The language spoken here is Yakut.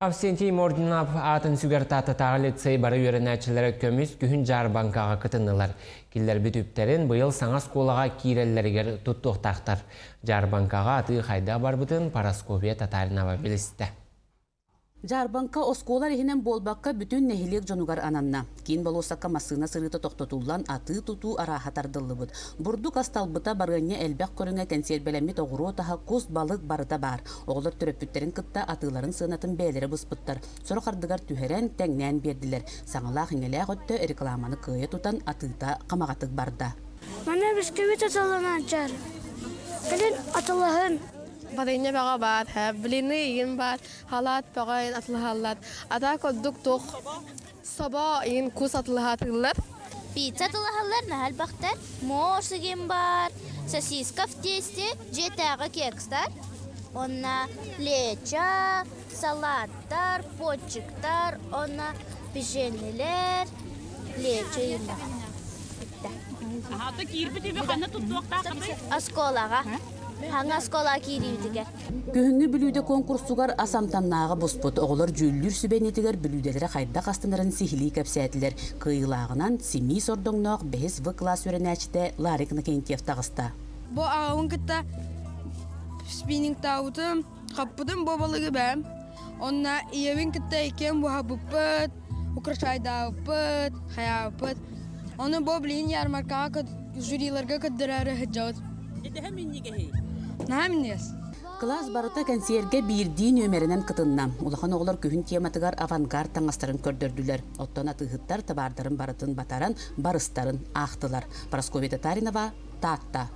Авсентий Мординов аатын сүгэр Тааттатааҕы лицей бары үөрэнээччилэрэ көмүс күһүн дьаарбаҥкаҕа кытыннылар. Киллэрбит үптэрин быйыл саҥа оскуолаҕа киирэллэригэр туттуохтаахтар. Дьаарбаҥкаҕа атыы хайдах барбытын Парасковья Татаринова билистэ. Дьаарбаҥка оскуола иһинэн буолбакка бүтүн нэһилиэк дьонугар ананна. Киин болуоссакка массыына сырыыта тохтотуллан атыы-тутуу арааһа тардыллыбыт. Бурдук ас талбыта, барыанньа элбэх көрүҥэ, кэнсиэрбэлэммит оҕуруот аһа, кус, балык барыта баар. Оҕолор төрөппүттэрин кытта атыыларын сыанатын бэйэлэрэ быспыттар. Сорох ардыгар түһэрэн, тэҥнээн биэрдилэр. Саҥалаах-иҥэлээх өттө рекламаны кыайа тутан атыыта хамаҕатык барда. Манна бискүбүт атылланааччар. Кэлин атылаһын. Барыанньа бөҕө баар, блины игин баар, халаат бөҕө иһин атылаһаллар. Атаа курдук туох собо иһин кус атылаһатыыллар. Пицца атылаһаллар наһаа элбэхтэр. Морс игин баар, сосиска в тесте, дьиэтээҕи кекстар. Уонна лечо, салаттар, пончиктар, уонна печеньелэр, лечо иһин Бүттэ. Аһата киирбит үбү ханна туттуохтааххытый? Оскуолаҕа. Хаҥа оскуола киириибитигэр. Күһүҥҥү бүлүүдэ конкурсугар ас амтаннааҕы буспут оҕолор дьүүллүүр сүбэнитигэр бүлүүдэлэрэ хайдах астанарын сиһилии кэпсээтилэр. Кыайыылааҕынан Симии Сордоҥноох бэһис В класс үөрэнээччитэ Ларик Иннокентьев таҕыста. Бу аҕабын кытта спиннингтаабытым, хаппытым бу балыгы бэм. Онно ийэбин кытта иккиэн буһарбыппыт, украшайдаабыппыт, хайаабыппыт. Ону бу билигин ярмаркаҕа жюриларга көрдөрөөрү сылдьабыт. Төһө минньигэһий? Наһаа минньигэс. Кылаас барыта кэнсиэргэ биирдии нүөмэринэн кытынна. Улахан оҕолор күһүн тематыгар авангард таҥастарын көрдөрдүлэр. Оттон атыыһыттар табаардарын барытын батаран, барыстарын аахтылар. Парасковья Татаринова, Таатта.